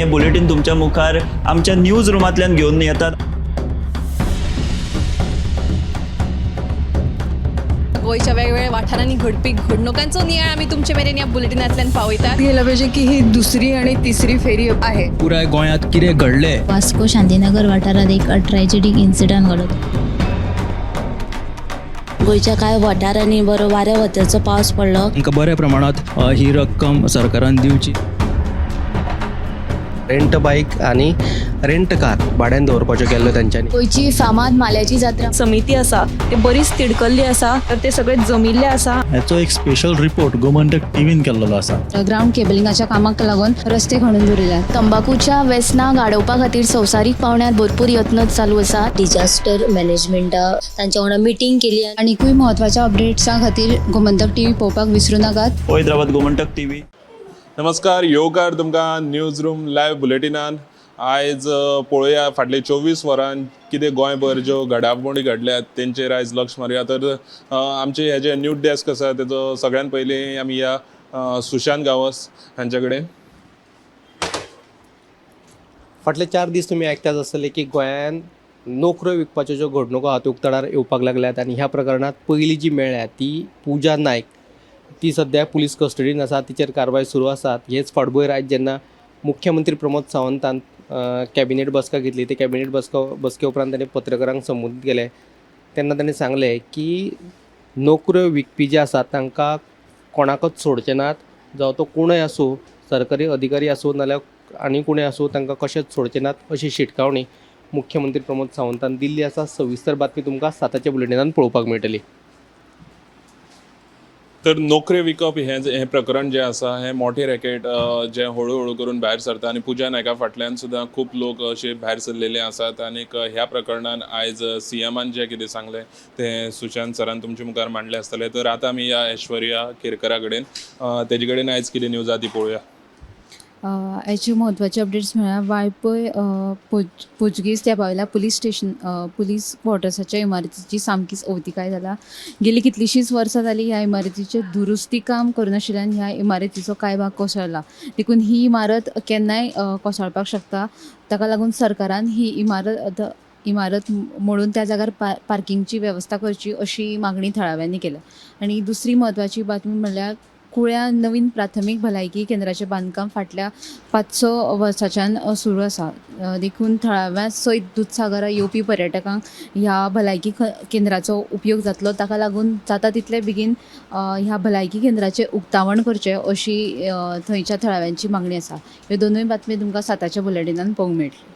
हें बुलेटीन तुमच्या मुखार आमच्या न्यूज रुमांतल्यान घेवन येतात. गोंयच्या वेगवेगळ्या वाठारांनी घडपी घडणुकांचो नियाळ आमी तुमचे मेरेन ह्या बुलेटिनांतल्यान पावयतात. गेलं पाहिजे की ही दुसरी आणि तिसरी फेरी आहे. पुराय गोंयांत कितें घडलें. वास्को शांतीनगर वाठारात एक ट्रॅजेडीक इन्सिडंट घडलो. गोंयच्या कांय वाठारांनी बरो वाऱ्या वताचो पावस पडलो. तांकां बऱ्या प्रमाणांत ही रक्कम सरकारान दिवची. रेंट बायक आनी रेंट कार भाड्यान दवरपाच्यो केल्ल्यो तेंच्यांनी. गोंयची फामाद माल्याची जात्रा. समिती आसा ते बरीच तिडकल्ली आसा, तर ते सगळे जमिल्ले आसा. हाचो एक स्पेशल रिपोर्ट गोमंतक टीव्हीन केल्लो आसा. ग्राउंड केबलिंगाच्या कामाक लागून रस्ते खणून दवरिल्यात. तंबाकूच्या वेसनाक आडोवपा खातीर संवसारीक पावंड्यार भरपूर यत्न चालू आसात. डिजास्टर मॅनेजमेंटा तांच्या वांगडा मिटींग केली. आनिकूय म्हत्वाच्या अपडेट्सां खातीर गोमंतक टीव्ही पळोवपाक विसरूं नाकात. पळयत रावात गोमंतक टीव्ही. नमस्कार, येवकार तुमकां न्यूज रूम लायव्ह बुलेटिनान. आयज पळोवया फाटले 24 वरां कितें गोंयभर ज्यो घडामोडी घडल्यात तेंचेर आयज लक्ष मारुया. तर आमचे हे जे न्यूज डेस्क आसा तेजो सगळ्यान पयलीं आमी या सुशांत गांवस हांचे कडेन. फाटले 4 दीस तुमी आयकतात आसतले की गोंयांत नोकऱ्यो विकपाच्यो ज्यो घडणुको आहा त्यो उक्ताडार येवपाक लागल्यात आनी ह्या प्रकरणांत पयली जी मेळ्ळ्या ती पुजा नायक, ती सद्या पुलीस कस्टडीन आसा, तिचेर कारवाय सुरू आसात. हेच फाटभुंयेर आयज जेन्ना मुख्यमंत्री प्रमोद सावंतान कॅबिनेट बसका घेतली, ते कॅबिनेट बसके उपरांत ताणें पत्रकारांक संबोधीत केलें तेन्ना ताणें सांगलें की नोकऱ्यो विकपी जे आसात तांकां कोणाकच सोडचे नात, जावं तो कोणूय आसूं, सरकारी अधिकारी आसूं नाल्यार आनी कोणूय आसूं, तांकां कशेंच सोडचे नात अशी शिटकावणी मुख्यमंत्री प्रमोद सावंतान दिल्ली आसा. सविस्तर बातमी तुमकां 7च्या बुलेटिनान पळोवपाक मेळटली. तर नोकऱ्यो विकप हें प्रकरण जें आसा हें मोठें रॅकेट जें हळू हळू करून भायर सरता आनी पुजा नायका फाटल्यान सुद्दां खूब लोक अशे भायर सरलेले आसात. आनीक ह्या प्रकरणान आयज सीएमान जें कितें सांगलें तें सुशांत सरान तुमचे मुखार मांडलें आसतलें. तर आतां आमी ह्या ऐश्वर्या केरकरा कडेन, तेजे कडेन आयज कितें न्यूज आहा ती पळोवया. हाची म्हत्वाची अपडेट्स म्हळ्यार वाळपय पोर्चुगीज तेंपा पुलीस स्टेशन पुलीस क्वॉर्टर्साच्या इमारतीची सामकीच अवतिकाय जाला. गेली कितलींशींच वर्सां जालीं ह्या इमारतीचें दुरुस्ती काम करनाशिल्ल्यान ह्या इमारतीचो कांय भाग कोसळ्ळा. देखून ही इमारत केन्नाय कोसळपाक शकता. ताका लागून सरकारान ही इमारत मोडून त्या जाग्यार पार्किंगची वेवस्था करची अशी मागणी थळाव्यांनी केल्या. आनी दुसरी म्हत्वाची बातमी म्हणल्यार कुळ्या नवीन प्राथमीक भलायकी केंद्राचें बांदकाम फाटल्या 5-6 वर्सांच्यान सुरू आसा. देखून थळाव्या सयत दुदसागरा येवपी पर्यटकांक ह्या भलायकी केंद्राचो उपयोग जातलो. ताका लागून जाता तितले बेगीन ह्या भलायकी केंद्राचें उक्तावण करचें अशी थंयच्या थळाव्यांची मागणी आसा. ह्यो दोनूय बातमी तुमकां 7च्या बुलेटिनान पळोवंक मेळटल्यो.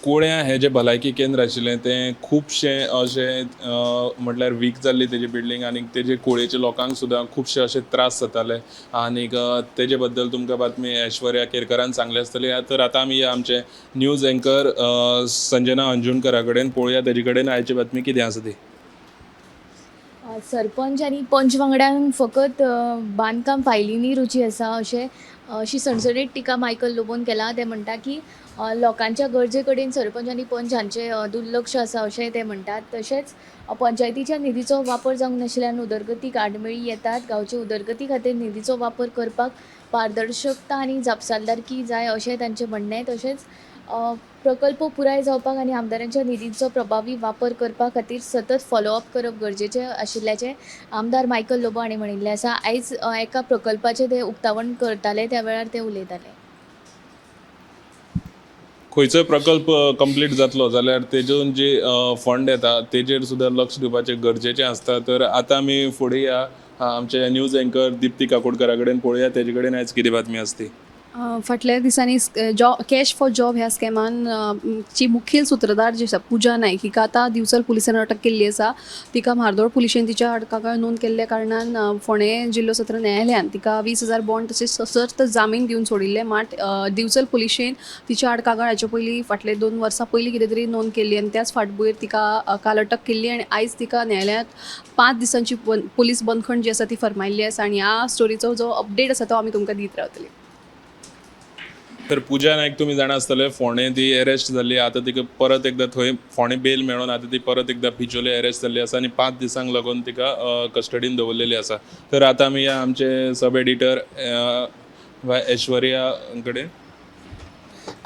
कुळ्यां हें जें भलायकी केंद्र आशिल्लें तें खुबशें अशें म्हटल्यार वीक जाल्ली तेजी बिल्डींग आनी तेजे कुळेच्या लोकांक सुद्दां खुबशे अशे त्रास जाताले आनीक तेजे बद्दल तुमकां बातमी ऐश्वर्या केरकरान सांगले आसतली. तर आतां आमी आमचे न्यूज एंकर संजना अंजुणकरा कडेन पळोवया तेजे कडेन आयची बातमी कितें आसा ती. सरपंच आनी पंच वांगड्यांक फकत बांदकाम फायलींनी रुची आसा अशें अशी सणसणीत टिका मायकल लोबोन केला. ते म्हणटा की लोकांच्या गरजे कडेन सरपंच आनी पंच हांचें दुर्लक्ष आसा अशेंय ते म्हणटात. तशेंच पंचायतीच्या निधीचो वापर जावंक नाशिल्ल्यान उदरगतीक आडमेळी येतात. गांवचे उदरगती खातीर निधीचो वापर करपाक पारदर्शकता आनी जापसालदारकी जाय अशेंय तांचें म्हणणें. तशेंच प्रकल्प पुराय जावपाक आनी आमदारांच्या निधीचो प्रभावी वापर करपा खातीर सतत फॉलोअप करप गरजेचें आशिल्ल्याचें आमदार मायकल लोबो हांणी म्हणिल्लें आसा. आयज एका प्रकल्पाचें ते उक्तावण करताले त्या वेळार ते उलयताले. खंयचोय प्रकल्प कंप्लीट जातलो जाल्यार तेजून जे फंड येता तेजेर सुद्दां लक्ष दिवपाचें गरजेचें आसता. तर आतां आमी फुडें या आमचे न्यूज एंकर दिप्ती काकोडकरा कडेन पळोवया तेजे कडेन आयज कितें बातमी आसा ती. फाटल्या दिसांनी कॅश फॉर जॉब ह्या स्कॅमान ची मुखेल सुत्रधार जी आसा पुजा नायक हिका आतां दिवचल पुलिसांनी अटक केल्ली आसा. तिका म्हार्दोळ पुलिशेन तिच्या आड कागाळ नोंद केल्ल्या कारणान फोंडें जिल्लो सत्र न्यायालयान तिका 20,000 बॉन्ड तशेंच सशर्त जामीन दिवन सोडिल्लें. मात दिवचल पुलिशेन तिच्या आड कागाळ हाचे पयलीं फाटले 2 वर्सां पयलीं कितें तरी नोंद केल्ली आनी त्याच फाटभुंयेर तिका काल अटक केल्ली आनी आयज तिका न्यायालयांत 5 दिसांची पुलीस बंदखण जी आसा ती फर्मायल्ली आसा आनी ह्या स्टोरीचो जो अपडेट आसा तो आमी तुमकां दीत रावतली. तर पुजा नायक तुमी जाणा आसतले फोंडें ती अरेस्ट जाल्ली, आतां तिका परत एकदां थंय फोंडें बेल मेळोन आतां ती परत एकदां बिचोले अरेस्ट जाल्ली आसा आनी 5 दिसांक लागून तिका कस्टडीन दवरलेली आसा. तर आतां आमी आमचे सब एडिटर ऐश्वर्या कडेन.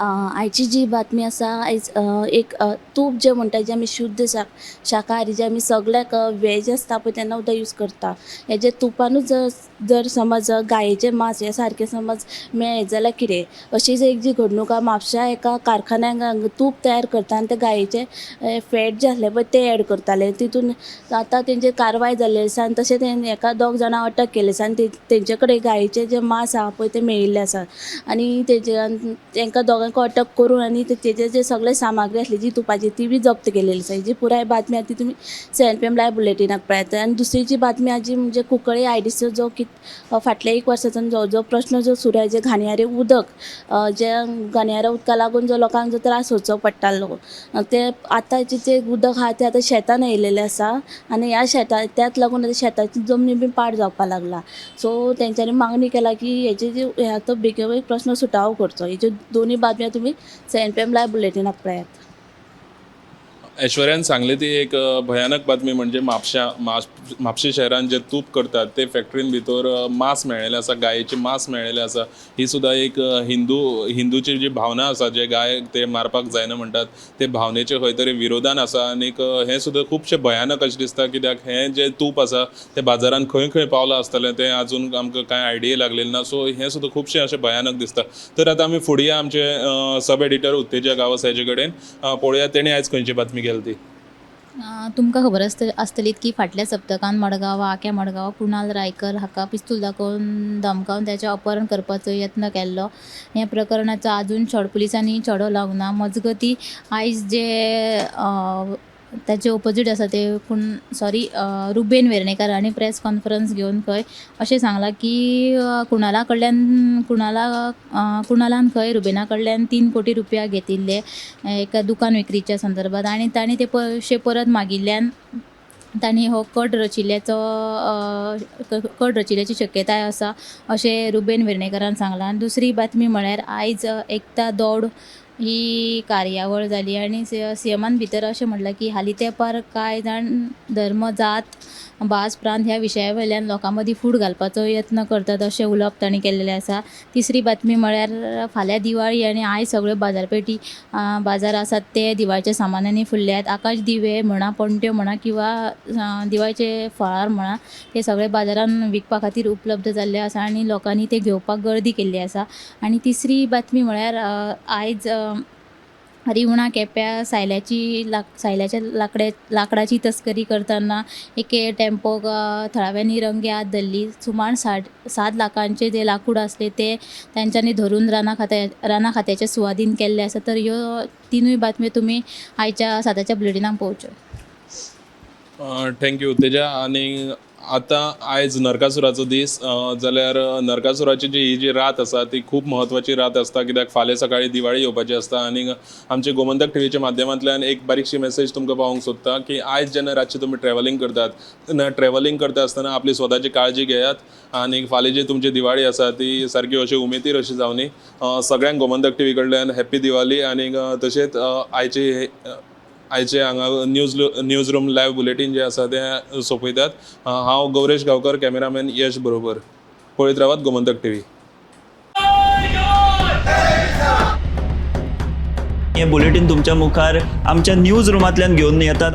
आयची जी बातमी आसा आयज एक तूप जें म्हणटा जें आमी शुद्ध शाकाहारी जें आमी सगळ्याक वेज आसता पळय तेन्ना सुद्दां यूज करता. हेजें तुपानूच जर समज गायेचें मांस हें सारकें समज मेळ्ळें जाल्यार कितें, अशीच एक जी घडणूक आहा म्हापश्या एका कारखान्याक तूप तयार करता आनी ते गायेचें फॅट जें आसलें पळय तें एड करताले. तितून आतां तेंचेर कारवाय जाल्ली आसा आनी तशें तें एका दोग जाणां अटक केल्ली आसा आनी तेंचे कडेन गायेचें जें मांस आहा पळय तें मेळिल्लें आसा आनी तेजे तेंकां दोगांक अटक करून आनी तेजे जे सगळे सामग्री आसली जी तुपाची ती बी जप्त केलेली आसा. ही जी पुराय बातमी आहा ती तुमी 7 PM live बुलेटिनाक पळयात. आनी दुसरी जी बातमी आहा जी म्हणजे कुंकळ्ळे आयडीसीचो जो फाटल्या एक वर्साच्यान जो जो प्रश्न जो सुरू आहा, जे घाणयारें उदक, जे घाणयाऱ्या उदका लागून जो लोकांक जो त्रास सोंसचो पडटालो ते आतां जें उदक आहा तें आतां शेतान येयलेलें आसा आनी ह्या शेतां त्याच लागून आतां शेताची जमनी बी पाड जावपाक लागला. सो तेंच्यांनी मागणी केला की हेजे जे हे आतां बेगीन प्रश्न सुटावो करचो. हेच्यो दोनूय बातम्यो तुमी 7 PM live बुलेटिनाक पळयात. ऐश्वर्यान सांगली ती एक भयानक बातमी म्हणजे म्हापशें शहरान जे तूप करतात ते फॅक्टरीन भितर मांस मेळ्ळेलें आसा, गायेचें मांस मेळ्ळेलें आसा. ही सुद्दां एक हिंदूची जी भावना आसा, जे गाय ते मारपाक जायना म्हणटात ते भावनेचे खंय तरी विरोधान आसा. आनीक हें सुद्दां खुबशें भयानक अशें दिसता, कित्याक हें जें तूप आसा तें बाजारान खंय खंय पावलां आसतलें तें आजून आमकां कांय आयडिया लागलेली ना. सो हें सुद्दां खुबशें अशें भयानक दिसता. तर आतां आमी फुडया आमचे सब एडिटर उत्तेजा गांवस हाजे कडेन पळोवया तेणी आयज खंयची बातमी केली ती. तुमकां खबर आसतलीत की फाटल्या सप्तकान मडगांव आक्या मडगांव कुणाल रायकर हाका पिस्तूल दाखोवन धमकावन ताचें अपहरण करपाचो यत्न केल्लो. ह्या प्रकरणाचो आजून पुलिसांनी छडो लावंक ना. मजगती आयज जे ताचे ओपोजीट आसा ते पूण सॉरी रुबेन वेर्णेकर हांणी प्रेस कॉन्फरन्स घेवन खंय अशें सांगलां की कुणाला कडल्यान कुणालान खंय रुबेना कडल्यान 3 कोटी रुपया घेतिल्ले एका दुकान विक्रीच्या संदर्भात आनी तांणी ते पयशे परत मागिल्ल्यान तांणी हो कट रचिल्ल्याचो कट रचिल्ल्याची शक्यताय आसा अशें रुबेन वेर्णेकरान सांगलां. आनी दुसरी बातमी म्हळ्यार आयज एकता दौड ही कार्यावळ जाली आनी सीएमान भितर अशें म्हणलां की हालीं तेंपार कांय जाण धर्म, जात, भास, प्रांत ह्या विशया वयल्यान लोकां मदीं फूट घालपाचो यत्न करतात अशें उलोवप तांणी केल्लें आसा. तिसरी बातमी म्हळ्यार फाल्यां दिवाळी आनी आयज सगळ्यो बाजारपेठी बाजार आसात ते दिवाळीच्या सामानांनी फुल्ल्यात. आकाश दिवे म्हणा, पणट्यो म्हणा किंवा दिवाळीचे फळार म्हणा ते सगळे बाजारान विकपा खातीर उपलब्ध जाल्ले आसा आनी लोकांनी ते घेवपाक गर्दी केल्ली आसा. आनी तिसरी बातमी म्हळ्यार आयज रिवणा केप्यां सायल्याच्या लांकडाची तस्करी करतना एके टेम्पोक थळाव्यांनी रंगे हात धरली. सुमार 7 लाखांचे जे लांकूड आसले ते तांच्यांनी धरून राना खात्याच्या सुवादीन केल्ले आसा. तर ह्यो तिनूय बातम्यो तुमी आयच्या 7च्या बुलेटिनाक पळोवच्यो. Thank you Teja. आनी आतां आयज नरकासुराचो दीस, जाल्यार नरकासुराची जी ही जी रात आसा ती खूब म्हत्वाची रात आसता, कित्याक फाल्यां सकाळीं दिवाळी येवपाची आसता. आनी आमचे गोमंतक टीव्हीच्या माध्यमांतल्यान एक बारीकशी मेसेज तुमकां पावोवंक सोदता की आयज जेन्ना रातचे तुमी ट्रॅव्हलिंग करतात तेन्ना ट्रॅव्हलिंग करता आसतना आपली स्वताची काळजी घेयात आनी फाल्यां जी तुमची दिवाळी आसा ती सारकी अशी उमेदीर अशी जावनी. सगळ्यांक गोमंतक टीव्ही कडल्यान हॅप्पी दिवाळी. आनी तशेंच आयचे हांगा न्यूज रूम लायव्ह बुलेटीन जें आसा तें सोंपयतात. हांव गौरेश गांवकर, कॅमेरामॅन यश बरोबर. पळयत रावात गोमंतक टीव्ही. हें बुलेटीन तुमच्या मुखार आमच्या न्यूज रुमांतल्यान घेवन येतात.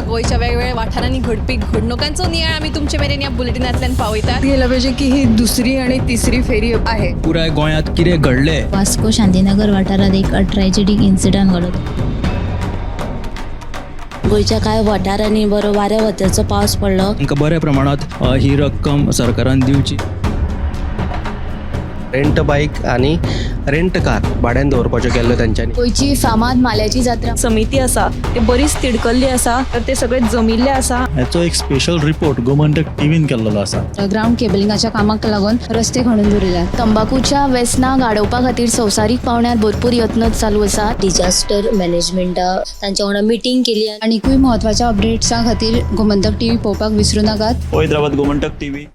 गोंयच्या वेगवेगळ्या वाठारांनी घडपी घडणुकांचो नियाळ आमी तुमचे मेरेन ह्या बुलेटिनांतल्यान पावयतात. गेलं पाहिजे की ही दुसरी आणि तिसरी फेरी आहे. पुराय गोंयांत कितें घडलें, वास्को शांतीनगर वाठारांत एक ट्रॅजेडीक इन्सिडंट घडलो. गोंयच्या कांय वाठारांनी बरो वाऱ्या वताचो पावस पडलो. तांकां बऱ्या प्रमाणांत ही रक्कम सरकारान दिवची. रेंट बायक आनी रेंट कार भाड्यान दवरपाच्यो केल्ल्यो तेंच्यांनी. गोंयची फामाद माल्याची जात्रा समिती आसा ते बरीच तिडकल्ली आसा, तर ते सगळे जमिल्ले आसा. हाचो एक स्पेशल रिपोर्ट गोमंतक टीव्हीन केल्लो आसा. ग्रावंड केबलिंगाच्या कामाक लागून रस्ते खणून दवरिल्यात. तंबाखूच्या वेसनाक आडोवपा खातीर संवसारीक पावंड्यार भरपूर यत्न चालू आसात. डिजास्टर मॅनेजमेंटा तांच्या वांगडा मिटींग केली. आनीकूय म्हत्वाच्या अपडेट्सां खातीर गोमंतक टीव्ही पळोवपाक विसरूं नाकात. पळयत रावात गोमंतक टीव्ही.